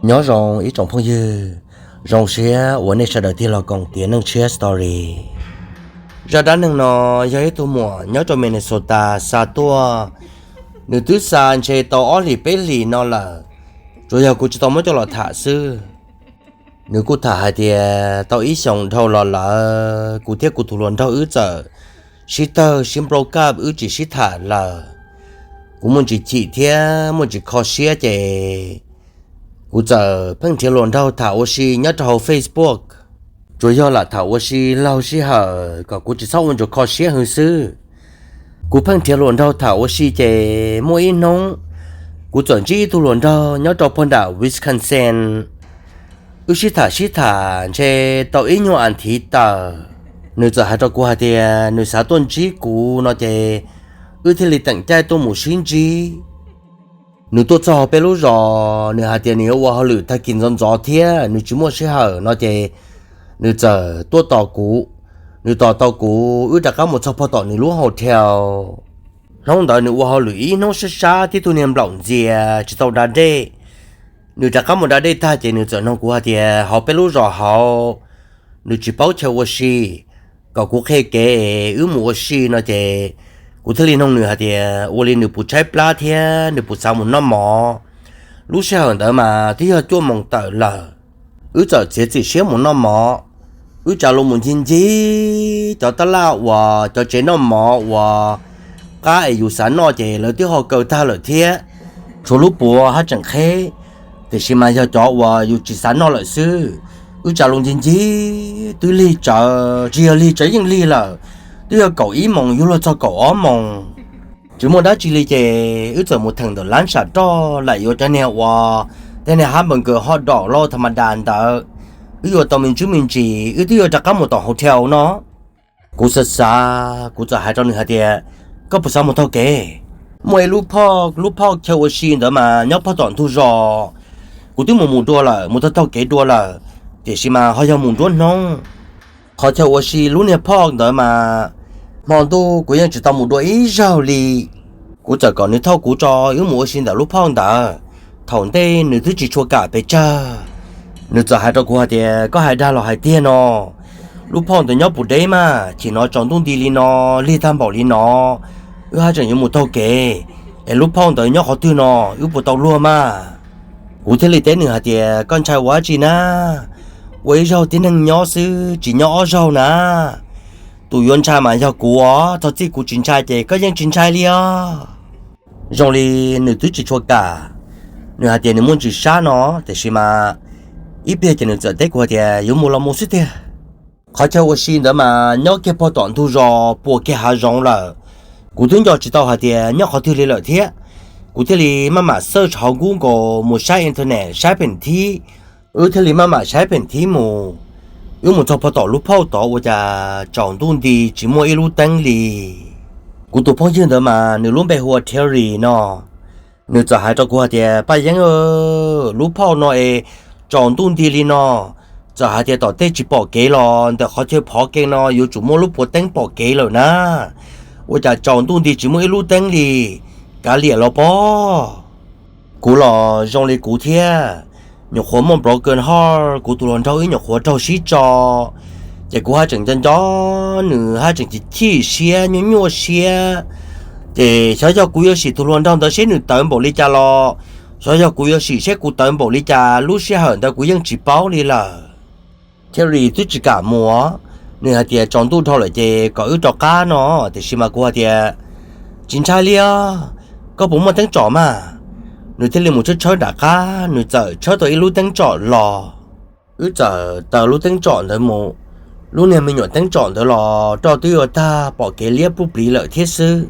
Nyob zoo ib tsoom phooj ywg, zoo siab uas nej sawv daws tig los koom tiav Neej Tshiab Story. Zaj dab neeg no yog ib tug muam nyob rau Minnesota xa tuaj. Nws twb xa ntshe tau ob hlis peb hlis no lawm, tsuas yog kuv tsis tau muab coj los tham xwb. Nws kuj tham hais tias tau ib xyoos dhau los lawm, kuv thiab kuv tus hluas nraug wb txawm sib tawg sib nplau kaj, wb tsis sib tham lawm. Kuv muaj ntsis chim thiab muaj ntsis kho siab ces kuv txawm pheej nrhiav hluas nraug tham ua si nyob rau hauv Facebook. Tsuas yog lam tham ua si laug sij hawm kom kuv tsis txhob ua ntsuas kho siab hwv xwb. Kuv pheej nrhiav hluas nraug tham ua si ces muaj ib hnub kuv txawm ntsib ib tug hluas nraug nyob rau pog nram Wisconsin. Wb sib tham sib tham ntshe tau ib nyuag as thiv tawm, nws txawm hais rau kuv hais tias nws xav tuaj ntsib kuv no ces wb thiaj li teem caij tuaj mus sib ntsib. Nws tuaj txog peb lub zos, nws hais tias nws yuav ua hauj lwm tag kis ntxov ntxov thiab nws tsis muaj sij hawm no ces nws txawm tuaj tos kuv. Nws tos tau kuv, wb rov qab mus txog pog tom nws lub hotel. Hnub ntawd nws ua hauj lwm ib hnub sab sab tib tug niag nplaum ntxias tsis tau da dej. Nws rov qab mus da dej tag ces nws txawm nug kuv hais tias hauv peb lub zos hauv nws tsis paub chaw ua si, kom kuv qhia kev es wb mus ua si no ces kuv thiaj li nug nws hais tias ua li nws puas tshaib plab thiab nws puas xav mus noj mov. Lub sij hawm ntawd mas twb yog cuaj moos tawm lawm. Wb txawm txiav txim siab mus noj mov. Wb tsa lus mus ncig ncig cov tab laj uas cov tsev noj mov uas qab es yus xav noj ces lawv twb ho kaw tag lawm thiab, tshuav lub puav haj tseem qheb, tiam sis mas yog cov uas yus tsis xav noj lawm xwb. Wb tsa lus ncig ncig twb lig tsawv, tsis yog lig tsawv, yeej lig lawm, twb yog kaum ib moos yuav luag txog kaum ob moos. Tsis muaj dab tsi li ces wb txawm mus theem ntawm lab sam roj lam yuav cov niag uas tej niag hab npawg nkaws hoj dom lauj tha ma das ntawd. Wb yuav tau me ntsis me ntsis wb twb yuav rov qab mus tom hotel no. Kuv xav xav kuv txawm hais rau nws hais tias, koj puas xav mus taug kev? Muaj ib lub phoj, lub phoj chaw ua si ntawd mas nyob pog tom ntug zos. Kuv twb mus mus dua lawm, mus taug taug kev dua lawm, tiam sis mas ho yog mus nruab hnub. Qhov chaw ua si lub niag phoj ntawd mas hmo ntuj kuv yeej tsis tau mus dua ib zaug li. Kuv txawm kom nws thauj kuv tso wb mus ua si ntawm lub phoj ntawd. Thaum ntej nws twb tsis tshua kam pes tsawg. Nws txawm hais rau kuv hais tias, koj hais dag los hais tiag no? Lub phoj ntawd nyob puas deb mas, chim no tsaus ntuj nti li no, lig tag npaum li no, wb haj tseem yuav mus taug kev, es lub phoj ntawd nyob qhov twg no, wb puas tau luag mas? Kuv thiaj li teb nws hais tias, koj ntshai ua dab tsi na? Ua ib zaug tib neeg nyob xwb, tsis nyob ob zaug na. Tus yuav ntshai mas yog kuv os, txog txij kuv tsis ntshai ces koj yeej tsis ntshai li os. Zoo li nws twb tsis tshua kam, nws hais tias nws muaj ntsis sab no, tiam sis mas ib pliag ces nws txawm teb kuv hais tias, yuav mus los mus xwb tiag. Qhov chaw ua si ntawd mas nyob kiag pog tom ntug zos puas kiag hav zoov lawm. Kuv twb nco tsis tau hais tias nyob qhov twg li lawm thiab. Kuv thiaj li maj mam search hauv Google, mus saib internet, saib pheem thib. Wb thiaj li maj mam saib pheem thib mus. Wb mus txog pog tom lub phauj tod ua cas tsaus ntuj nti tsis muaj ib lub teeb li. Kuv tus phooj ywg ntawd mas nws lub npe hu ua Terry no. Nws txawm hais rau kuv hais tias, Paj Yeeb, lub phauj no es tsaus ntuj nti li no, txawm hais tias tom tej tsis pom kev los ntawm qhov chaw phov kev no yuav tsum muaj lub puav teeb pom kev lawm na. Ua cas tsaus ntuj nti tsis muaj ib lub teeb li, kav liam los pob. Kuv los zoo li kuv thiab, nyuam qhuav muaj broken heart, kuv tus hluas nraug wb nyuam qhuav raug sib tso. Ces kuv haj tseem nco nco, nws haj tseem chim chim siab nyuaj nyuaj siab. Ces xyov yog kuv yuav sim tus hluas nraug ntawd seb nws tawv npaum li cas los, xyov yog kuv yuav sim seb kuv tawv npaum li cas, lub sij hawm ntawd kuv yeej tsis paub li lawm. Terry twb tsis kam mus, nws hais tias tsaus ntuj dhau lawm ces kom wb rov qab no, tiam sis mas kuv hais tias, tsis ntshai li os, koj puas muaj teeb tsom mas? Nws thiaj li mus tshawb tshawb nram qab, nws txawm tshawb tau ib lub teeb tsom los. Wb txawm taws lub teeb tsom ntawd mus, lub niag me nyuam teeb tsom ntawd los roj twb yuav tag pom kev liab pub pliv lawm thiab xwb.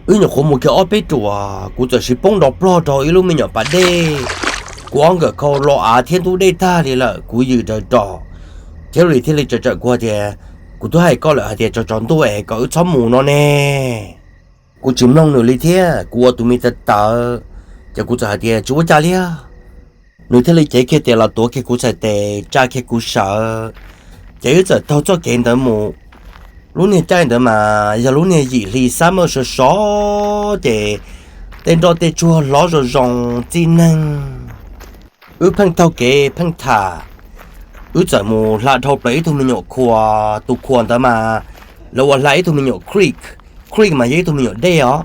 Wb nyuam qhuav mus kiag ob peb ruam, kuv txawm sib poob nrov plog rau ib lub me nyuam pas dej. Kuv ob nkawm khau lo av thiab ntub dej tag li lawm, kuv ywm raws ros. Thierry thiaj li tsa tsawm kuv hais tias, kuv twb hais koj lawm hais tias tsaus tsaus ntuj es kom wb txhob mus no ne. Kuv tsis mloog nws li thiab, kuv ua tus me tawv tawv, ces kuv txawm hais tias tsis ua cas li. Nws thiaj li cev kiag tes los tuav kiag kuv txhais tes, tsa kiag kuv sawv, ces wb txawm taug txoj kev ntawd mus. Lub niag caij ntawd mas yog lub niag yim hli xab maj sov sov, ces tej nroj tej tsuag hlov zoo zoo txij neeg. Wb pheej taug kev pheej tham, wb txawm mus hla dhau plaws ib tug me nyuam khua, tus khua ntawd mas lawv ua hla ib tug me nyuam creek, creek mas yog ib tug me nyuam dej os.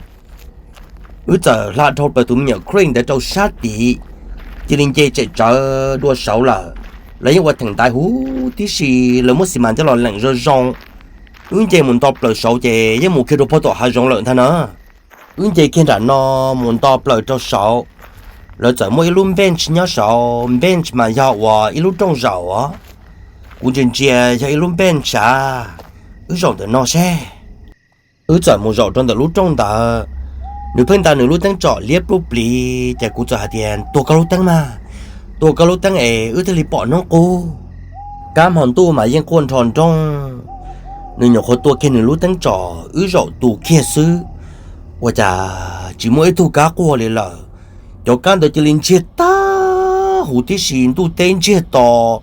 Wb txawm hla dhau plaws tus me nyuam creek ntawd rau sab tid, cia li nce tsem tsawv dua saud lawm. Lawv yeej ua theem ntaiv huv tib si, lawv muab xis mas coj los leem zoo zoo. Wb nce mus nto plaws saud ces yeej mus kiag dua pog tom hav zoov lawm ntag na. Wb nce kiag nram no mus nto plaws rau saud, lawv txawm muaj ib lub bench nyob saud, bench mas yog uas ib lub rooj zaum os. Kuv ntsia ntsia yog ib lub bench sav, wb zaum ntawm no seb. Wb txawm mus zaum rau ntawm lub rooj ntawd, nws pheej nta nws lub teeb tsom liab pluj pliv, ces kuv txawm hais tias tuag koj lub teeb mas, tuag koj lub teeb es wb thiaj li pom hnub qub. Kab hmo ntuj mas yeej quaj nrho nrooj, nws nyuam qhuav tua kiag nws lub teeb tsom wb zaum tu kiag xwb, ua cas tsis muaj ib tug kab quaj li lawm. Cov kab ntawd cia li ntsiag tag huv tib si, ntuj teb ntsiag to,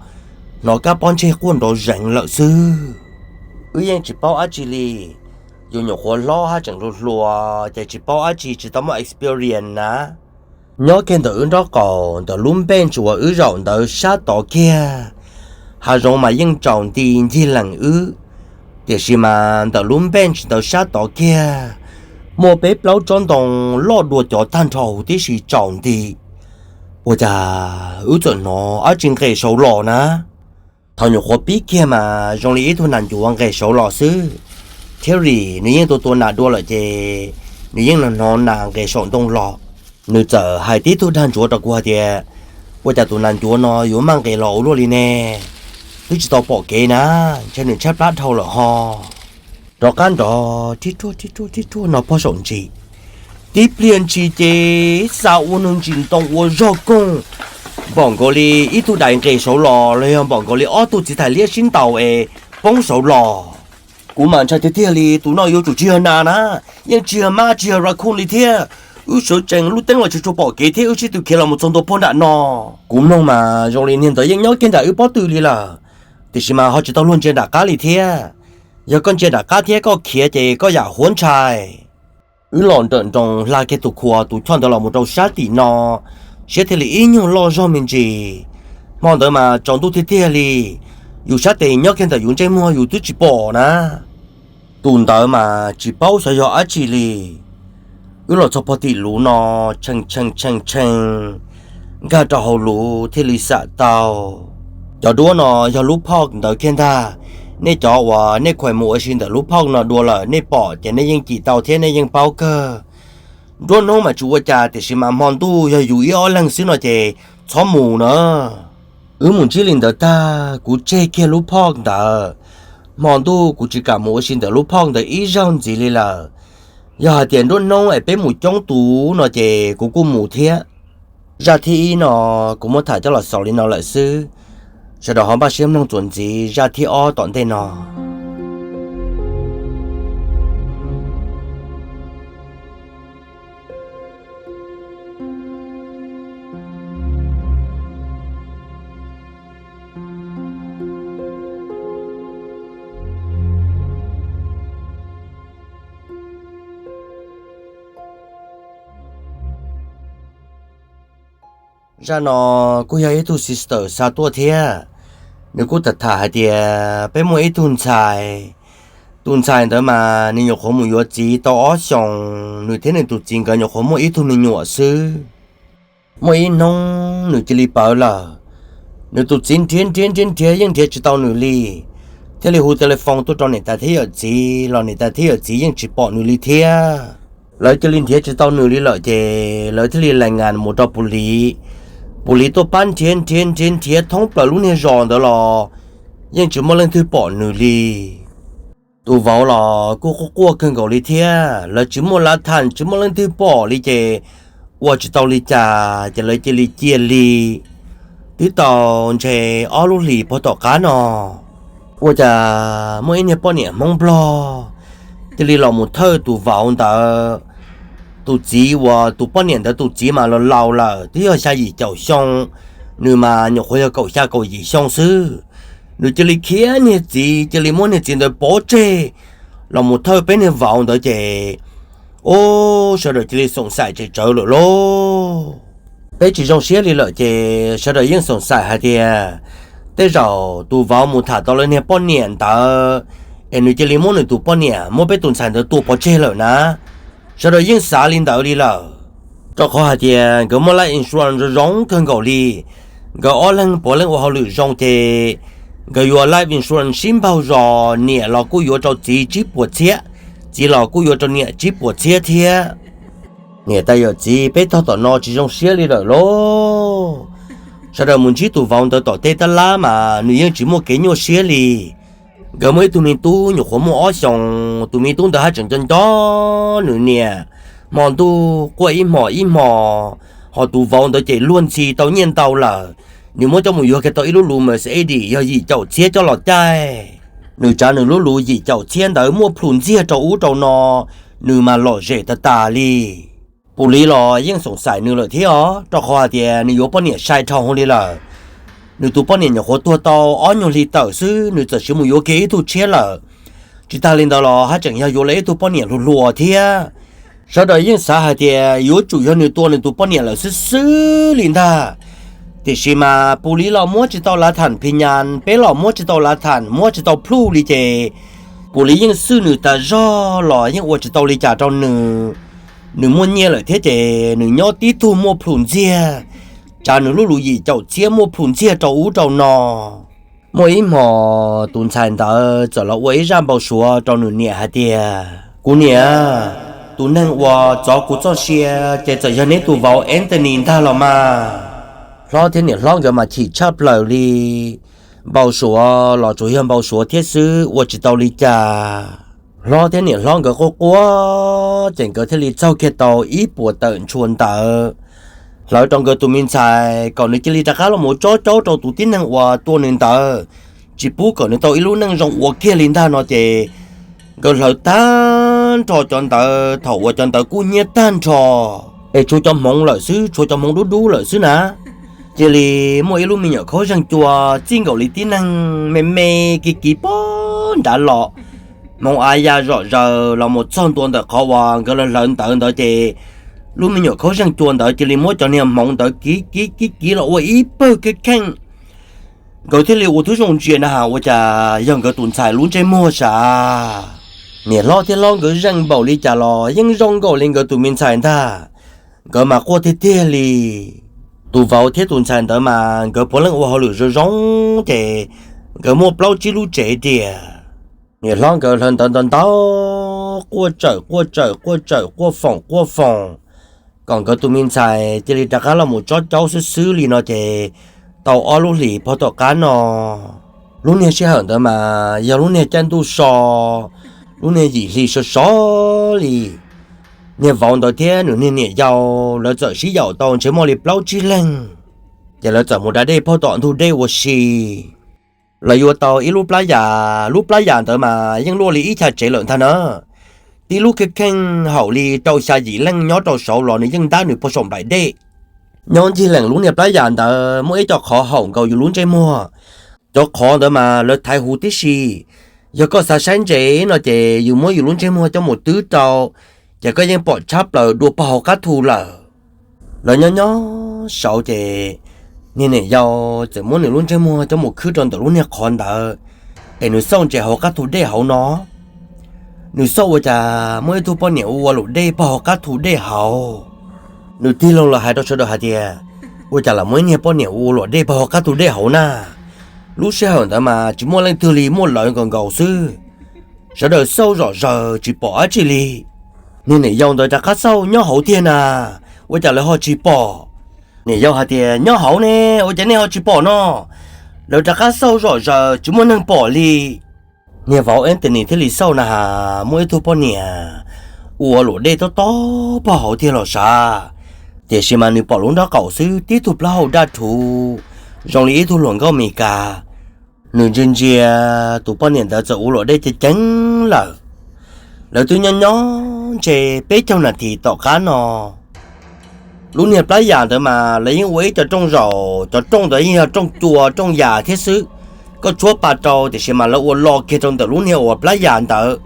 hnov kab pob ntseg quaj nrov zees lawm xwb. Wb yeej tsis paub dab tsi li, yus nyuam qhuav hlob hab tseem hluas hluas ces tsis paub dab tsi, tsis tau muaj experience na. Nyob kiag ntawm wb nraub qaum ntawm lub bench uas wb zaum ntawd sab tod kiag, hav zoov mas yeej tsaus nti ncig lees wb, tiam sis mas ntawm lub bench ntawd sab tod kiag muaj peb plaub tsob ntoo loj dua cov tag nrho huv tib si tsaus nti. Ua cas wb txawm hnov dab tsi nqes saud los na. Thaum nyuam qhuav pib kiag mas zoo li ib tug nas ncuav nqes saud los xwb. Thierry nws yeej tua tua nas dua lawm ces nws yeej hnov nas nqes saum ntoo los. Nws txawm hais tib tug dag ntsuav rau kuv hais tias, ua cas tus nas ncuav no yuav maj nqes los ua luaj li ne? Twb tsis tau pom kev na, ntshe nws tshaib plab dhau lawm ho. Rov qab nrov tib ruaj tib ruaj tib ruaj no pog saum ntsis. Tib pliag ntshis ces xa ua nws ntsis ntoo ua zog koog, npaum nkaus li ib tug dais nqes saud los los yog npaum nkaus li ob tug txiv thais liab sib ntaus es poob saud los. Kuv mas ntshai tiag tiag li, tus no yuav tsum tsis yog nas na, yeej tsis yog mab tsis yog raccoon li thiab. Wb sawv tsees lub teeb los tsis tshua pom kev thiab wb sib tw khiav los mus txog ntua pog nram no. Kuv mloog mas zoo li niag ntawd yeej nyob kiag nram wb pob tw li lawm, tiam sis mas ho tsis tau luag ntsia nram qab li thiab. Yog koj ntsia nram qab thiab koj khiav ces koj yam huav ntshai. Wb los nrawm nroos hla kiag tus khua tus choj ntawd los mus rau sab tim no, siab thiaj li ib nyuag loj zog me ntsis. Hmo ntawd mas tsaus ntuj tiag tiag li, yus sab tes nyob kiag ntawm yus ntsej muag yus twb tsis pom na. Tus ntawd mas tsis paub xyov yog dab tsi li. Wb los txog pog tim luv no, tshee tshee tshee tshee, nkag rau hauv luv thiaj li xam tau. Cov duab no yog lub phauj ntawd kiag ntag. Nej cov uas nej khuam mus ua si ntawm lub phauj no dua lawm nej pom ces nej yeej cim tau thiab nej yeej paub kawg. Nruab hnub mas tsis ua cas tiam sis mas hmo ntuj yog yus ib ob leeg xwb no ces txhob mus na. Wb mus ntsib li ntawd tag kuv tseg kiag lub phauj ntawd. Hmo ntuj kuv tsis kam mus ua si ntawm lub phauj ntawd ib zaug ntxiv li lawm. Yog hais tias nruab hnub es peb mus coob tus no ces kuv kuj mus thiab. Zaj thib ib no kuv muab tham coj los xaus li no lawm xwb. Sawv daws ho npaj siab mloog txuas ntxiv zaj thib ob tom ntej no. Zaj no kuj yog ib tug sister xa tuaj thiab. Nws kuj tham tham hais tias peb muaj ib tug ntxhais. Tus ntxhais ntawd mas nws nyuam qhuav mus yuav txiv tau ob xyoos, nws thiab nws tus txiv nkawd nyuam qhuav muaj ib tug me nyuam xwb. Muaj ib hnub nws cia li ploj lawm. Nws tus txiv nrhiav nrhiav nrhiav nrhiav yeej nrhiav tsis tau nws li, thiaj li hu telephone tuaj rau niam tais thiab yawm txiv los niam tais thiab yawm txiv yeej tsis pom nws li thiab. Lawv cia li nrhiav tsis tau nws li lawm ces lawv thiaj li lais nas mus rau pus lis. Pus lis tuaj pab nrhiav nrhiav nrhiav nrhiav thoob plaws lub niag zos ntawd los yeej tsis muaj leej twg pom nws li. Tus vauv los kuj quaj quaj kawg nkaus li thiab, lawv tsis muaj lav tham, tsis muaj leej twg pom li ces ua tsis tau li cas, ces lawv cia li cia li twb tau ntshe ob lub hlis puag tom qab no, ua cas muaj ib niag poj niam Hmoob Nplog cia li los mus thawj tus vauv ntawd. Tus txiv uas tus poj niam ntawd tus txiv mas los laus lawm, twb yog xya yim caum xyoo, nws mas nyuam qhuav yog kaum xya kaum yim xyoo xwb. Nws cia li khiav niag txiv, cia li muab niag txiv ntawd pov tseg los mus thawj peb niag vauv ntawd ces, ub, sawv daws cia li xoom xaim tsem tsawv lawm lauj. Peb tsis zoo siab li lawm ces sawv daws yeej xoom xaim hais tias tej zaum tus vauv mus tham tau lawv niag poj niam ntawd es nws cia li muab nws tus poj niam, muab peb tus ntxhais ntawd tua pov tseg lawm na. Sawv daws yeej xav li ntawd li lawm, rau qhov hais tias nkawd muaj life insurance zoo zoo kawg nkaus li. Nkawd ob leeg puav leej ua hauj lwm zoo ces nkawd yuav life insurance sib npaug zos, niam los kuj yuav rau txiv tsib puas txhiab, txiv los kuj yuav rau niam tsib puas txhiab thiab. Niam tais yawm txiv, peb tog tom no tsis zoo siab li lawm lauj. Sawv daws mus ntsib tus vauv ntawd tom tej tab lab mas nws yeej tsis muaj kev nyuaj siab li. Nkawd muaj ib tug me tub nyuam qhuav muaj ob xyoos, tus me tub ntawd haj tseem nco nco nws niam, hmo ntuj quaj ib hmos ib hmos, ho tus vauv ntawd ces luag ntxhi tau nyiaj ntau lawm, nws muab coj mus yuag kiag tau ib lub lus Mercedes yog yim caum txhiab coj los caij. Nws tsav nws lub lus yim caum txhiab ntawd muaj plhus ntxiag rau ub rau no, nws mas lom zem tas tas li. Pus lis los yeej xoom xaim nws lawm thiab os, rau qhov hais tias nws yuav poj niam sai dhau hwv li lawm. Nws tus poj niam nyuam qhuav tuag tau ob nyuag hli tawm xwb, nws txawm sis mus yuav kiag ib tug tshiab lawm. Tsis tag li ntawd los haj tseem yog yuav lawv ib tug poj niam hluas hluas thiab. Sawv daws yeej xav hais tias yuav tsum yog nws tua nws tus poj niam lawm xwb xwb li ntag. Tiam sis mas pus lis los muab tsis tau lav tham phi nyas, peb los muab tsis tau lav tham, muab tsis tau plhuj li ces pus lis yeej xwj nws tas zog los yeej ua tsis tau li cas rau nws. Nws muaj nyiaj lawm thiab ces nws nyob tib tug muaj plhus ntxiag, tsav nws lub lus yim caum txhiab muaj plhus ntxiag rau ub rau no. Muaj ib hmos tus ntxhais ntawd txawm los ua ib zaj npau suav rau nws niam hais tias, kuv niam, tus neeg uas txov kuv txoj sia ces txawm yog neb tus vauv Anthony ntag los mas. Hlob thiab niam hlob nkawd mas chim tshaj plaws li. Npau suav los tsuas yog npau suav thiab xwb, ua tsis tau li cas. Hlob thiab niam hlob nkawd quaj quaj ces nkawd thiaj li txaug kiag tau ib puas tawm ntshua ntawd hlawv rau nkawd tus me ntxhais kom nws cia li rov qab los mus tsob caub rau tus tib neeg uas tua nws ntawd, tsis pub kom nws tau ib lub neej zoo ua kiag li ntag no ces nkawd hlawv tag nrho cov ntawd thaum uas cov ntawd kub hnyiab tag nrho, es tshuav cov hmoov lawm xwb, tshuav cov hmoov dub dub lawm xwb na. Cia li muaj ib lub me nyuam khaub zeeg cua txij nkaus li tib neeg me me kiv kiv pog nrad los, hmoov av ya zom zaws los mus txog ntua ntawm qhov uas nkawd hlawv ntawd ntawd ces lub me nyuam khaub zeeg cua ntawd cia li muab cov niag hmoov ntawd kiv kiv kiv kiv los ua ib pawg kheej kheej. Nkawd thiaj li ua tib zoo ntsia na has ua cas yog nkawd tus ntxhais lub ntsej muag sav. Niam hlob thiab hlob nkawd zeej npaum li cas los yeej zoo nkaus li nkawd tus me ntxhais ntag. Nkawd mas quaj tiag tiag li. Tus vauv thiab tus ntxhais ntawd mas nkawd puav leej ua hauj lwm zoo zoo ces nkawd muaj plaub tsib lub tsev tiag. Niam hlob nkawd hlawv ntawv ntau ntau, quaj tsawm quaj tsawm quaj tsawm quaj foom quaj foom, kom nkawd tus me ntxhais cia li rov qab los mus tsob caub xwb xwb li no ces tau ob lub hlis pog tom qab no. Lub niag sij hawm ntawd mas yog lub niag caij ntuj so, lub niag yim hli so so li. Niag vauv ntawd thiab nws niag niam yau lawv txawm sib yaum tau ntshe muaj li plaub tsib leeg, ces lawv txawm mus da dej pog tom ntug dej ua si. Lawv yuav tau ib lub plab yas, lub plab yas ntawd mas yeej luaj li ib chav tsev lawm ntag na. Tib lub kheej kheej haum li rau xya yim leej nyob rau saud los nws yeej ntab nws pog saum nplaim dej. Nyob ncig leem lub niag plab yas ntawd muaj ib co qhov haum nkaus yus lub ntsej muag. Cov qhov ntawd mas lawv thaiv huv tib si. Yog koj xav saib ntse no ces yus muab yus lub ntsej muag coj mus twb rau, ces koj yeej pom tshab plaws dua pog hauv qab thu lawm. Lawv nyob nyob saud ces niag niam yau txawm muab nws lub ntsej muag coj mus khwb rau ntawm lub niag qhov ntawd, es nws xauj ntses hauv qab thu dej hauv no. Nws xauj ua cas muaj ib tug poj niam ua ua luam dej pog hauv qab thu dej hauv. Nws tig loo los hais rau sawv daws hais tias, ua cas lam muaj ib niag poj niam ua ua luam dej pog hauv qab thu dej hauv na. Lub sij hawm ntawd mas tsis muaj leej twg li, muaj lawv nkaus nkaus xwb. Sawv daws xauj zom zaws tsis pom dab tsi li. Niag niam yau ntawd rov qab xauj, nyob hauv tiag na, ua cas lawv ho tsis pom? Niam yau hais tias, nyob hauv ne, ua cas nej ho tsis pom no? Lawv rov qab xauj zom zaws tsis muaj neeg pom li. Niag vauv Anthony thiaj li xauj na has muaj ib tug poj niam ua luam dej tob tob pog hauv tiag los sav, tiam sis mas nws pom lub nraub qaum xwb tib tug plaub hau daj rhuv zoo li ib tug hluas nkauj Amelikas. Nws ntsia ntsia tus poj niam ntawd txawm ua luam dej ceev ceev lawm. Lawv twb nyob nyob ntshe peb caug nas this tom qab no. Lub niag plab yas ntawd mas lawv yeej ua ib co rooj zaum, cov rooj ntawd yeej yog rooj cua rooj yas thiab xwb. Koj tshuab pa rau tiam sis mas lawv ua lo kiag rau ntawm lub niag uas plab yas ntawd,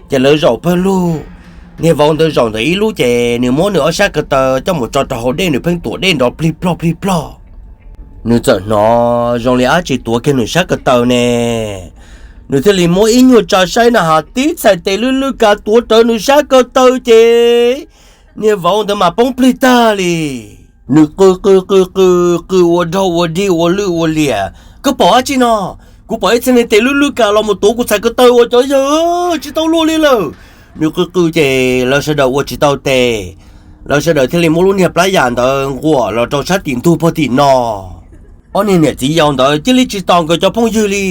ces lawv zaum pawg lug. Niag vauv ntawd zaum ntawm ib lub ces nws muab nws ob sab ko taw coj mus tso rau hauv dej, nws pheej tuam dej nrov plig plog plig plog. Nws txawm hnov zoo li dab tsi tuav kiag nws sab ko taw ne. Nws thiaj li muab ib nyuag tsa saib na has tib txhais tes lwj lwj kav tuav rawv nws sab ko taw ces niag vauv ntawd mas poob plig tag li. Nws qw qw qw qw, qw ua dog ua dig ua lwj ua liam, Koj pom dab tsi no? Kuv pom ib txhais niag tes lwj lwj kav los mus tuav kuv txhais ko taw ua cov yawg, tsis tau luag li lawm. Nws qw qw ces lawv sawv daws ua tsis tau tes, lawv sawv daws thiaj li muab lub niag plab yas ntawd nquam los rau sab tim ntug pog tim no. Ob niag niam txiv yau ntawd cia li tsis tos nkawd cov phooj ywg li,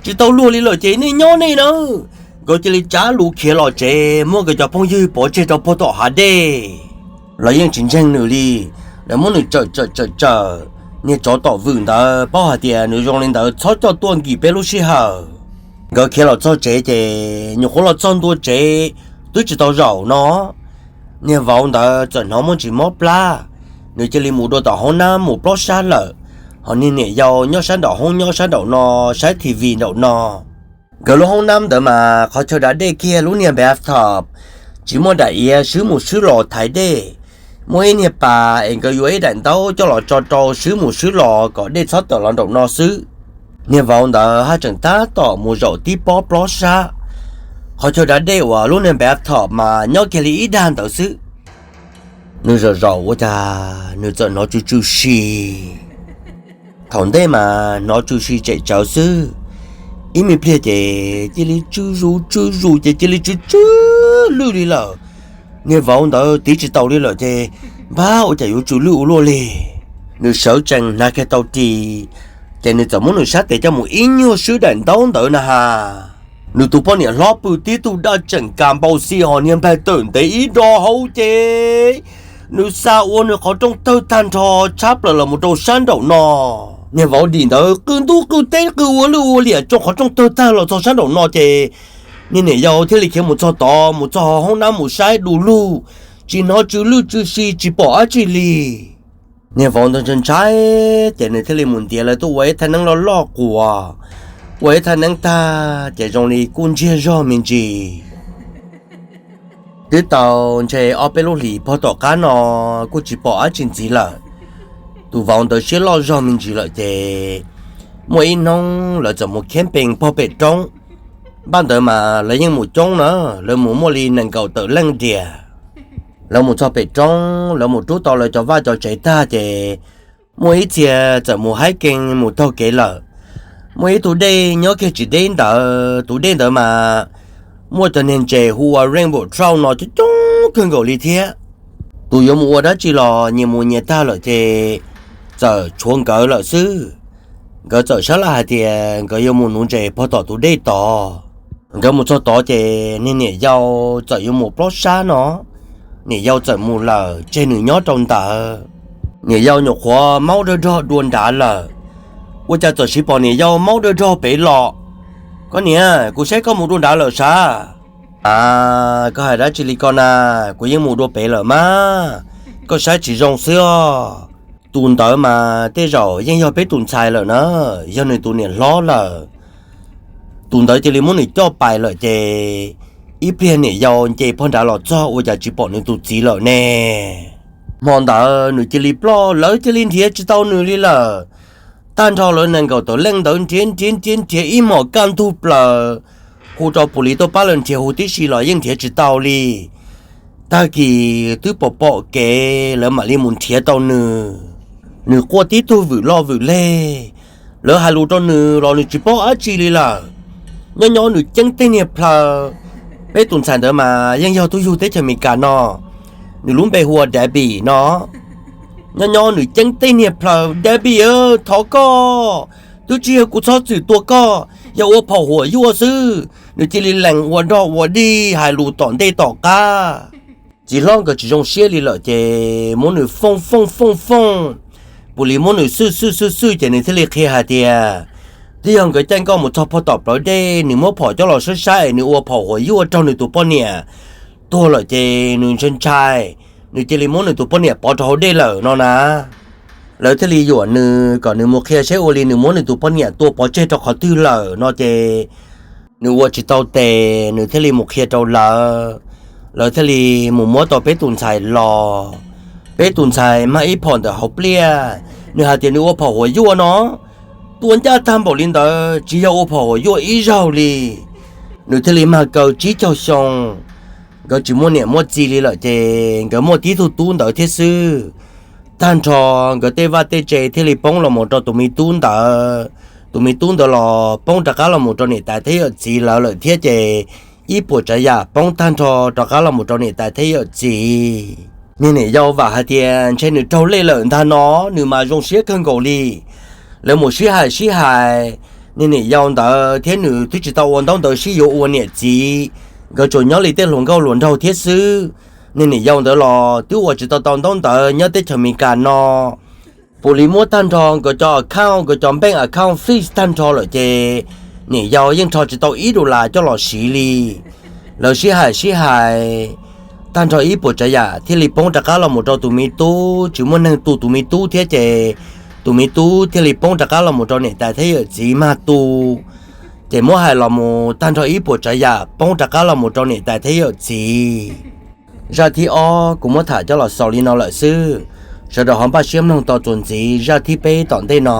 tsis tau luag li lawm ces nej nyob nej nawb. Nkawd cia li tsav lus khiav los tsev muab nkawd cov phooj ywg pov tseg rau puag tom hav dej. Lawv yeej tsis ntseeg nws li, lawv muab nws tsawm tsawm tsawm tsawm. Niag tsov tom vwm ntawd paub hais tias nws zoo li ntawd txhob coj tuaj nkim peb lub sij hawm. Nkawd khiav los txog tsev ces nyuam qhuav los txog ntua tsev twb tsis tau zaum no, niag vauv ntawd txawm hnov muaj ntsis mob plab, nws cia li mus dua tom hoob nab mus plob sab lawm. Ho niag niam yau nyob sab nraum hoob nyob sab nraum no saib T V nraum no. Nkawd lub hoob nab ntawd mas qhov chaw dav dej kiag lub niag bathtub, tsis muaj daim iav swb mus swb los thaiv dej. Muaj ib niag pas es nkawd yuav ib daim ntaub coj los tso rau swb mus swb los kom dej txhob tawm los nraum no xwb. Niag vauv ntawd haj tseem tab tom mus zaum tib pob plob sab. Qhov chaw dav dej uas lub niag bathtub mas nyob kiag li ib dag ntawd xwb. Nws zaum zaum ua cas nws txawm hnov tsw tsw si. Thaum ntej mas hnov tsw si tsem tsawv xwb, ib me pliag ces cia li tsw zus tsw zus ces cia li tsw tsw lwj li lawm. Niag vauv ntawd tiv tsis tau li lawm ces, Npab, ua cas yuav tsw lwj ua luaj li? Nws sawv tsees hnav kiag tau ris, ces nws txawm muab nws sab tes coj mus ib nyuag swb daim ntaub ntawd na has. Nws tus poj niam hlob pw tib tug daj tseem kas npau xi ho niag nplaig tawm ntev ib do hauv ces nws xa ua nws qhov rooj tawg tag nrho tshab plaws los mus rau sab nraum no. Niag vauv dim ntawd qw ntuj qw teb qw ua lwj ua liam tsoo qhov rooj tawg tag los txog sab nraum no ces niag niam yau thiaj li khiav mus txog tod mus txog hauv hoob nab mus saib du lug, tsis hnov tsw lwj tsw si tsis pom dab tsi li. Niag vauv ntawd ntshai ntshai ces nws thiaj li mus ntiav lawv tuaj ua ib thaj neeb loj loj quas. Ua ib thaj neeb tag ces zoo li kuj ntsiag zog me ntsis. Twb tau ntshe ob peb lub hlis puag tom qab no kuj tsis pom dab tsi ntxiv lawm. Tus vauv ntawd siab loj zog me ntsis lawm ces muaj ib hnub lawv txawm mus camping puag pem roob. Npaj ntawd mas lawv yeej mus coob na, lawv mus muaj li nees nkaum tawm leej diam. Lawv mus txog pem roob, lawv mus rub tau lawv cov vaj cov tsev tag ces muaj ib txhia txawm mus hiking mus taug kev lawm. Muaj ib tug dej nyob kiag tsis deb ntawd, tus dej ntawd mas muaj cov niag ntses hu ua rainbow trout no coob coob kawg nkaus li thiab. Tus yuav mus ua dab tsi los nyias mus nyias tag lawm ces txawm tshuav nkawd lawm xwb. Nkawd txawm sab laj hais tias nkawd yuav mus nuv ntses puag tom tus dej tod. Nkawd mus txog tod ces niag niam yau txawm yuav mus plob sab no, niam yau txawm mus lawm tseg nws nyob rau ntawd. Niam yau nyuam qhuav maub dawg dog dua nrad lawm, ua cas txawm siv pom niam yau maub dawg dog pem los. Koj niam, kuv saib koj mus dua nrad lawm sav. A, koj hais dab tsi li ko na? Kuv yeej mus dua pem lawm mas, koj saib tsis zoo xwb os. Tus ntawd mas tej zaum yeej yog peb tus ntxhais lawm na, yog nws tus niam hlob lawm. Tus ntawd cia li muab nws coj pais lawm ces ib pliag niam yau nce puag nrad los txog ua cas tsis pom nws tus txiv lawm ne. Hmo ntawd nws cia li ploj, lawv cia li nrhiav tsis tau nws li lawm. Tag nrho lawv nees nkaum tawm leej ntawd nrhiav nrhiav nrhiav nrhiav ib hmos kaj ntug plaws, hu rau pus lis tuaj pab lawv nrhiav huv tib si los yeej nrhiav tsis tau li. Tag kis twb pom pom kev lawv mam li mus nrhiav tau nws. Nws quaj tib tug vwm loj vwm leg, lawv hais lus rau nws los nws tsis paub dab tsi li lawm. Nyob nyob nws ceeb teg niag plhaw, peb tus ntxhais ntawd mas yeej yog tub yug teb chaws Amelikas no, nws lub npe hu ua Debbie no. Nyob nyob nws ceeb teg niag plhaw, Debbie, thov koj, twb tsis yog kuv txhob txwm tua koj, yog ua phaum huam yuaj xwb. Nws cia li lees ua dog ua dig hais lus tom ntej tom qab. Txiv hlob nkawd tsis zoo siab li lawm ces muab nws fooj fooj fooj fooj, puav leej muab nws xwj xwj xwj xwj ces nws thiaj li qhia hais tias twb yog nkawd caij nkoj mus txog pog tom plawv dej, nws muab phom coj los saib saib es nws ua phaum huam yuaj raug nws tus poj niam tuag lawm ces nws ntshai ntshai, nws cia li muab nws tus poj niam pov rau hauv dej lawm no na. Lawv thiaj li yuam nws kom nws mus qhia seb ua li nws muab nws tus poj niam tua pov tseg rau qhov twg lawm no ces nws ua tsis tau tes, nws thiaj li mus qhia rau lawv. Lawv thiaj li mus muab tau peb tus ntxhais los. Peb tus ntxhais mag ib phom ntawm hauv pliaj, nws hais tias nws ua phaum huam yuaj no. Tua ncaj tag npaum li ntawd tsis yog ua phaum huam yuaj ib zaug li. Nws thiaj li mag kaw tsib caug xyoo. Nkawd tsis muaj niam muaj txiv li lawm ces nkawd muaj tib tug tub ntawd thiab xwb. Tag nrho nkawd tej vaj tej tse thiaj li poob los mus rau tus me tub ntawd. Tus me tub ntawd los poob rov qab los mus rau niam tais thiab yawm txiv lawv lawm thiab ces ib puas tsav yam poob tag nrho rov qab los mus rau niam tais thiab yawm txiv. Niag niam yau vam hais tias ntshe nws raug lej lawm ntag no, nws mas zoo siab kawg nkaus li. Lawv mus sib hais sib hais, niag niam yau ntawd thiab nws twb tsis tau ua ntaub ntawv sib yuav ua niam txiv, nkawd tsuas nyob li tej hluas nkauj hluas nraug thiab xwb. Niag niam yau ntawd los twb ua tsis tau tau ntaub ntawv nyob teb chaws Amelikas no. Puav leej muab tag nrho nkawd cov account, nkawd cov bank account freeze tag nrho lawm ces niam yau yeej rho tsis tau ib dollar coj los siv li. Lawv sib hais sib hais, tag nrho ib puas tsav yam thiaj li poob rov qab los mus rau tus me tub, tsis muaj neeg tu tus me tub thiab ces tus me tub thiaj li poob rov qab los mus rau niam tais thiab yawm txiv mag tu. Ces muab hais los mus tag nrho ib puas tsav yam poob rov qab los mus rau niam tais thiab yawm txiv. Zaj thib ob kuv muab tham coj los xaus li no lawm xwb. Sawv daws ho npaj siab mloog tau txuas ntxiv zaj thib peb tom ntej no.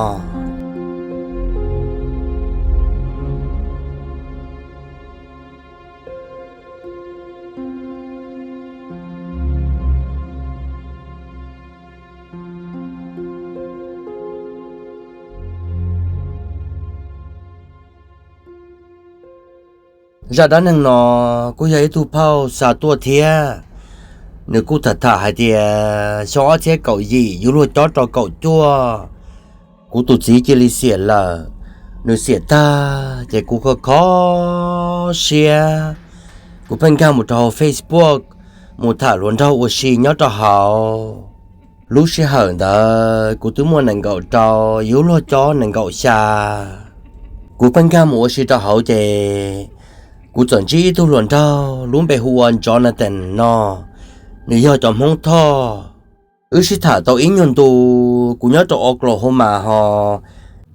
Zaj dab neeg no kuj yog ib tug phauj xa tuaj thiab. Nws kuj tham tham hais tias xyoo ob txhiab kaum yim yuav luag cob rau kaum cuaj, kuv tus txiv cia li xiam lawm. Nws xiam tag ces kuv kho kho siab, kuv pheej nkag mus rau hauv Facebook mus tham hluas nraug ua si nyob rau hauv. Lub sij hawm ntawd kuv twb muaj nees nkaum rau, yuav luag cob nees nkaum xya. Kuv pheej nkag mus ua si rau hauv ces kuv txawm ntsib ib tug hluas nraug lub npe hu ua Jonathan no, nws yog cov Hmoob Thoj. Wb sib tham tau ib nyuag ntu, kuv nyob rau Oklahoma ho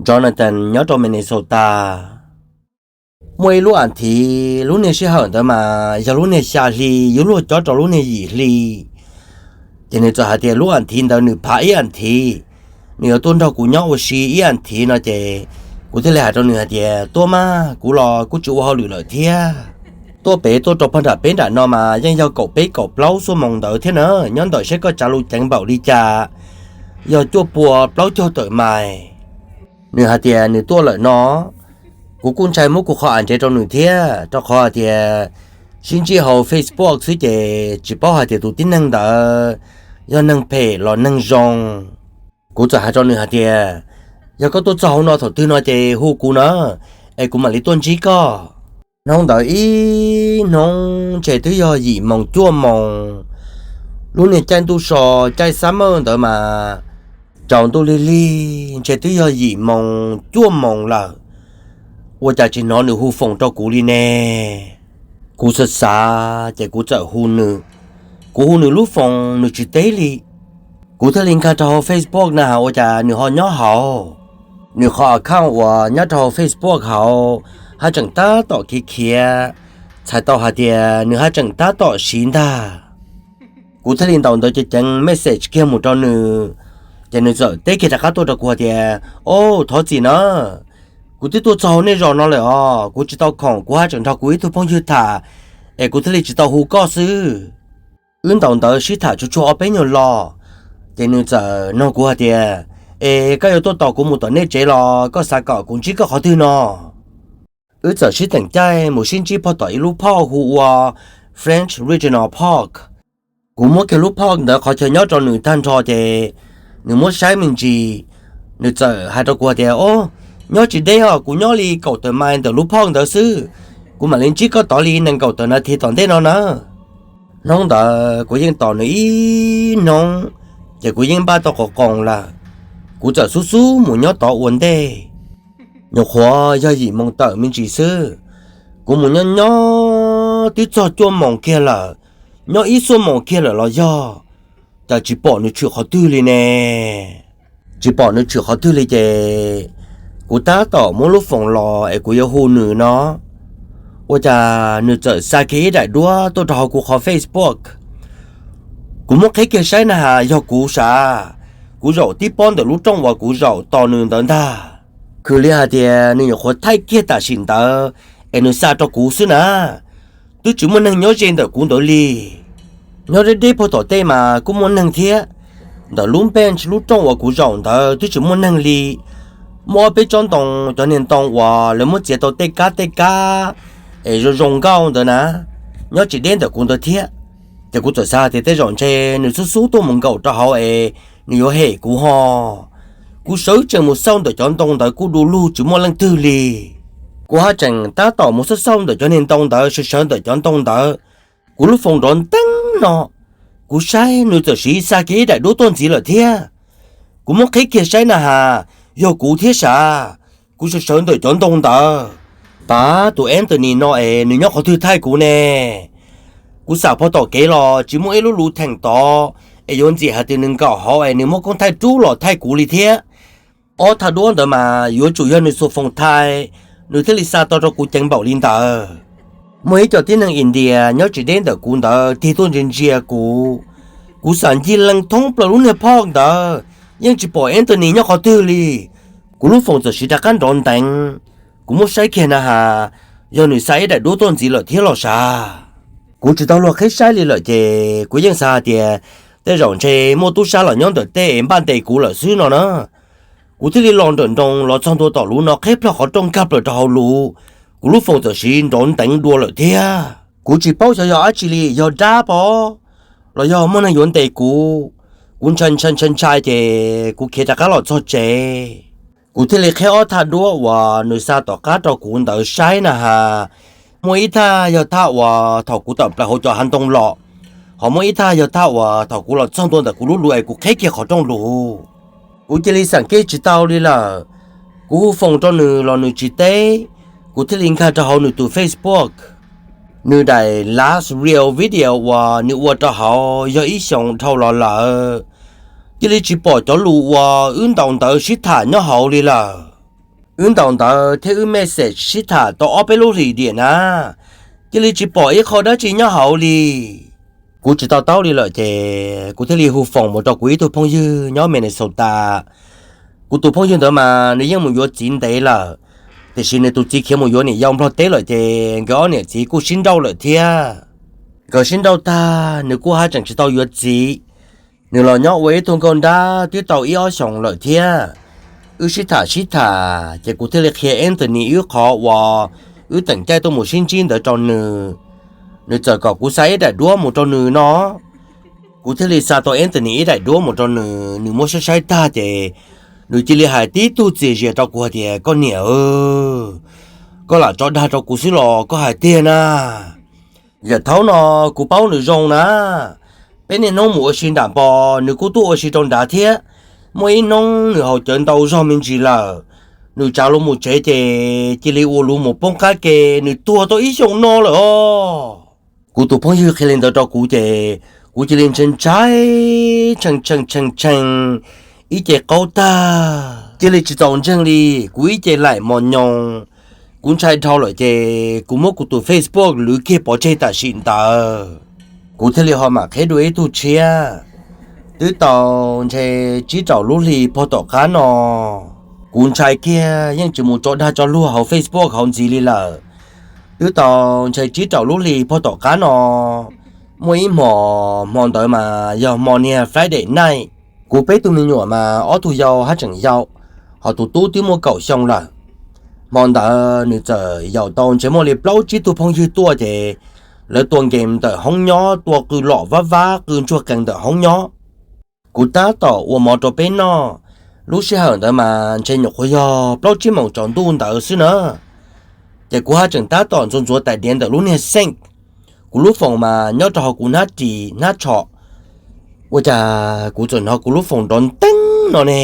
Jonathan nyob rau Minnesota. Muaj ib lub as thiv, lub niag sij hawm ntawd mas yog lub niag xya hli, yuav luag cob rau lub niag yim hli. Ces nws txawm hais tias lub as thiv ntawd nws phav ib as thiv, nws yuav tuaj nrog kuv nyob ua si ib as thiv no ces kuv thiaj li hais rau nws hais tias tuaj mas, kuv los kuj tsis ua hauj lwm lawm thiab. Tuaj pem tuaj rau pog nram peb nram no mas yeej yog kaum peb kaum plaub xuab moos ntawd thiab na, nyob ntawm seb koj tsav lus ceev npaum li cas, yog cuaj pua plaub caug tawm mais. Nws hais tias nws tuaj lawm no, kuv kuj ntshai muab kuv qhov address rau nws thiab, rau qhov hais tias sib ntsib hauv Facebook xwb ces tsis paub hais tias tus tib neeg ntawd yog neeg phem los neeg zoo. Kuv txawm hais rau nws hais tias yog koj tuaj txog hauv no thaum twg no ces hu kuv na, es kuv mam li tuaj ntsib koj. Hnub ntawd ib hnub ntshe twb yog yim moos cuaj moos, lub niag caij ntuj so, caij summer ntawd mas tsaus ntuj lig lig, ntshe twb yog yim moos cuaj moos lawm. Ua cas tsis hnov nws hu foos rau kuv li ne? Kuv xav xav ces kuv txawm hu nws. Kuv hu nws lub foos nws tsis teb li. Kuv thiaj li nkag rau hauv Facebook na ua cas nws ho nyob hauv. Nws qhov account uas nyob rau hauv Facebook hauv haj tseem tab tom khiav khiav, txhais tau hais tias nws haj tseem tab tom siv ntag. Kuv thiaj li ntaus ntawv ceev ceev message kiag mus rau nws, ces nws txawm teb kiag rov qab tuaj rau kuv hais tias, Au, thov txim na, kuv twb tuaj txog hauv nej zos no lawm os, kuv tsis tau khoom, kuv haj tseem nrog kuv ib tug phooj ywg tham, es kuv thiaj li tsis tau hu koj xwb. Wb ntaus ntawv sib tham tsuag tsuag ob peb nyuag lo, ces nws txawm nug kuv hais tias, Es koj yuav tuaj tos kuv mus tom nej tsev los koj xav kom kuv ntsib koj qhov twg no? Wb txawm sib teem caij mus sib ntsib pog tom ib lub park hu ua French Regional Park. Kuv muab kiag lub park ntawd qhov chaw nyob rau nws tag nrho ces nws muab saib me ntsis, nws txawm hais rau kuv hais tias, Au, Nyob tsis deb os, kuv nyob li kaum tawm mais ntawm lub phoj ntawd xwb, kuv mam li ntsib koj tod li nees nkaum tawm nas this tom ntej no na. Hnub ntawd kuv yeej tos nws ib hnub, ces kuv yeej npaj tau qos qoos lawm. Kuv txawm xub xub mus nyob tod ua ntej. Nyuam qhuav yog yim moos tawm me ntsis xwb, kuv mus nyob nyob twb txog cuaj moos kiag lawm, nyob ib xuaj moos kiag lawm los yog, cas tsis pom nws tshwm qhov twg li ne. Tsis pom nws tshwm qhov twg li ces kuv tab tom muab lub foos los es kuv yuav hu nws no, ua cas nws txawm xa kiag ib daim duab tuaj rau hauv kuv qhov Facebook. Kuv muab qhib kiag saib na has yog kuv sav, kuv zaum tib pob ntawm lub rooj uas kuv zaum tos nws ntawd ntag. Khwv li hais tias nws nyuam qhuav thaij kiag tam sim ntawd es nws xa rau kuv xwb na, twb tsis muaj neeg nyob ze ntawm kuv ntawd li. Nyob deb deb puag tom tej mas kuj muaj neeg thiab, ntawm lub bench lub rooj uas kuv zaum ntawd twb tsis muaj neeg li. Muaj ob peb tsob ntoo, cov niag ntoo uas lawv muab txiav tau tej kab tej kab es zoo zoo nkauj ntawd na, nyob tsis deb ntawm kuv ntawd thiab. Ces kuv txawm xav tias tej zaum ntshe nws xub xub tuaj mus nkaum rau hauv es nws yuav hem kuv ho. Kuv sawv tsees mus xauj ntawm cov ntoo ntawd kuj du lug tsis muaj leej twg li. Kuv haj tseem tab tom mus xauj xauj ntawm cov niag ntoo ntawd sawv sawv ntawm cov ntoo ntawd, kuv lub foos nrov nteeb no, kuv saib nws txawm siv xa kiag ib daim duab tuaj ntxiv lawm thiab. Kuv muab qhib kiag saib na has yog kuv thiab sav, kuv sawv sawv ntawm cov ntoo ntawd. Pav, tus Anthony no es nws nyob qhov twg thaij kuv ne? Kuv xam pog tom kev los tsis muaj ib lub lus theem tod es yuav ntxim hais tias nws nkaum hauv es nws muab koob thaij rub los thaij kuv li thiab. Ob thaj duab ntawd mas yuav tsum yog nws xuas foos thaij, nws thiaj li xa tau rau kuv ceev npaum li ntawd. Muaj ib co tib neeg India nyob tsis deb ntawm kuv ntawd tig tuaj ntsia ntsia kuv. Kuv xam ncig lees thoob plaws lub niag phoj ntawd, yeej tsis pom Anthony nyob qhov twg li. Kuv lub foos txawm siv rov qab nrov nteev. Kuv muab saib kiag na has, yog nws xa ib daim duab tuaj ntxiv lawm thiab los sav. Kuv tsis tau luag qhib saib li lawm ces kuv yeej xav hais tias tej zaum ntshe muaj tub sab los nyob ntawm tej es npaj ntes kuv lawm xwb no na. Kuv thiaj li los nrawm nroos los txog ntua tom lub no qhib plho qhov rooj nkag plaws rau hauv lus, kuv lub foos txawm siv nrov nteev dua lawm thiab. Kuv tsis paub xyov yog dab tsi li, yog dab pov los yog muaj neeg yuav ntes kuv. Kuv ntshai ntshai ntshai ntshai ces kuv khiav rov qab los txog tsev. Kuv thiaj li qhib ob thaj duab uas nws xa tom qab rau kuv ntawd saib na has. Muaj ib thaj yog thaj uas thaum kuv tawm plaws hauv cov hav ntoo los, ho muaj ib thaj yog thaj uas thaum kuv los txog ntua ntawm kuv lub lus es kuv qhib kiag qhov rooj lus. Kuv cia li xam kev tsis tau li lawm. Kuv hu foos rau nws los nws tsis teb. Kuv thiaj li nkag rau hauv nws tus Facebook. Nws daim last real video uas nws ua rau hauv yog ib xyoos dhau los lawm. Cia li tsis pom cov lus uas wb ntaus ntawv sib tham nyob hauv li lawm. Wb ntaus ntawv thiab wb message sib tham tau ob peb lub hlis diam na, cia li tsis pom ib qho dab tsi nyob hauv li. Kuv tsis to taub li lawm ces kuv thiaj li hu foos mus rau kuv ib tug phooj ywg nyob Minnesota. Kuv tus phooj ywg ntawd mas nws yeej mus yuav txiv ntev lawm, tiam sis nws tus txiv khiav mus yuav niam yau Nplog teb lawm ces nkawd ob niam txiv kuj sib nrauj lawm thiab. Nkawd sib nrauj tag nws kuj haj tseem tsis tau yuav txiv. Nws los nyob ua ib tug nkauj nrab twb tau ib ob xyoos lawm thiab. Wb sib tham sib tham ces kuv thiaj li qhia Anthony wb qhov uas wb teem caij tuaj mus sib ntsib ntawd rau nws. Nws txawm kom kuv xa ib daim duab mus rau nws no. Kuv thiaj li xa tau Anthony ib daim duab mus rau nws, nws muab saib saib tag ces nws cia li hais tib tug txias zias rau kuv hais tias, koj niam, koj lam tso dag rau kuv xwb los koj hais tiag na. Yam thaum no kuv paub nws zoo na. Peb niaj hnub mus ua si nram npo, nws kuj tuaj ua si rau nrad thiab. Muaj ib hnub nws haus cawv ntau zog me ntsis lawm, nws tsav luag mus tsev ces cia li ua luag mus poob qab ke, nws tuag tau ib xyoos no lawm os. Kuv tus phooj ywg qhia li ntawd rau kuv ces kuv cia li ntshai ntshai, tshee tshee tshee tshee, ib ce qaub tag, cia li tsis txaus ntseeg li. Kuv ib ce laim mos nyoos, kuv ntshai dhau lawm ces kuv muab kuv tus Facebook lwv kiag pov tseg tam sim ntawd. Kuv thiaj li ho mam qhib dua ib tug tshiab. Twb tau ntshe tsib rau lub hli puag tom qab no, kuv ntshai kiag yeej tsis mus tso dag tso luag hauv Facebook hauv ntxiv li lawm. Twb tau ntshe tsib rau lub hli puag tom qab no, muaj ib hmos, hmo ntawd mas yog hmo niag Friday night. Kuv peb tug me nyuam mas ob tug yau haj tseem yau, ho tus tub twb muaj kaum xyoo lawm. Hmo ntawd nws txawm yaum tau ntshe muaj li plaub tsib tug phooj ywg tuaj ces lawv tua game ntawm hoob nyob, tua qw lom vab vab qw ntsuag qees ntawm hoob nyob. Kuv tab tom ua mov rau peb noj, Lub sij hawm ntawd mas ntshe nyuam qhuav yog plaub tsib moos tsaus ntuj ntawd xwb na. Ces kuv haj tseem tab tom ntxuav ntxuav tais diav ntawm lub niag xeej. Kuv lub foos mas nyob rau hauv kuv hnab ris hnab tsho. Ua cas kuv txawm hnov kuv lub foos nrov nteeb no ne.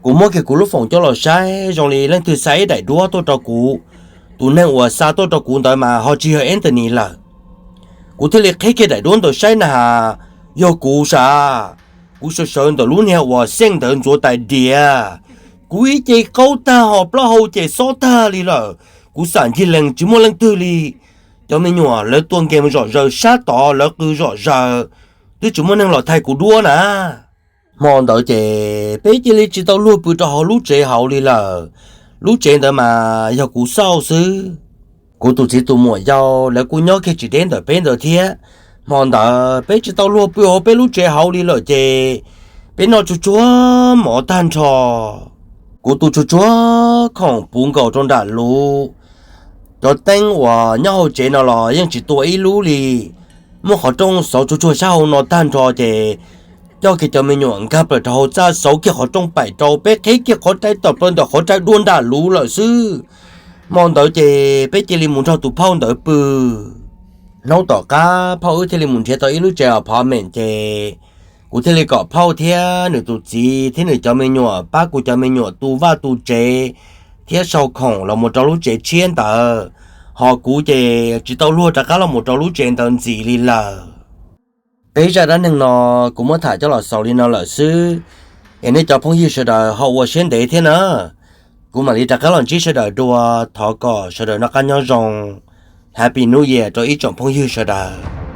Kuv muab kiag kuv lub foos coj los saib zoo li leej twg xa ib daim duab tuaj rau kuv. Tus neeg uas xa tuaj rau kuv ntawd mas ho tsis yog Anthony lawm. Kuv thiaj li qhib kiag daim duab ntawd saib na has, yog kuv sav. Kuv sawv sawv ntawm lub niag uas xeej ntawd ntxuav tais diav. Kuv ib ce qaub tag ho plaub hau ces xob tag li lawm. Kuv xam ncig lees tsis muaj leej twg li. Cov me nyuam lawv tua nkees zom zaws sab tod lawv qw zom zaws, twb tsis muaj neeg los thaij kuv duab na. Hmo ntawd ces peb cia li tsis tau luag pw rau hauv lub tsev hauv li lawm. Lub tsev ntawd mas yog kuv xauj xwb. Kuv tus txiv tus muam yau lawv kuj nyob kiag tsis deb ntawm peb ntawd thiab. Hmo ntawd peb tsis tau luag pw hauv peb lub tsev hauv li lawm ces peb noj tsuag tsuag mov tag nrho. Kuv tu tsuag tsuag khoom puv nkaus rau nram luv. Cov teeb uas nyob hauv tsev no los yeej tsis tua ib lub li. Muaj qhov rooj xauv tsuag tsuag sab hauv no tag nrho ces coj kiag cov me nyuam nkag plaws rau hauv txaj xauv kiag qhov rooj paim rau peb qhib kiag qhov rai tom plaws ntawm qhov rai dua nram luv lawm xwb. Hmo ntawd ces peb cia li mus nrog tus phauj ntawd pw. Hnub tom qab phauj wb thiaj li mus nrhiav tau ib lub tsev apartment ces kuv thiaj li kom phauj thiab nws tus txiv thiab nws cov me nyuam pab kuv cov me nyuam tu vaj tu tsev thiab sau khoom los mus rau lub tsev tshiab ntawd. Ho kuv ces tsis tau luag rov qab los mus rau lub tsev ntawd ntxiv li lawm. Peb zaj dab neeg no kuv muab tham coj los xaus li no lawm xwb, es nej cov phooj ywg sawv daws ho ua siab ntev thiab na. Kuv mam li rov qab los ntsib sawv daws dua, thov kom sawv daws noj qab nyob zoo. Happy New Year rau ib tsoom phooj ywg sawv daws.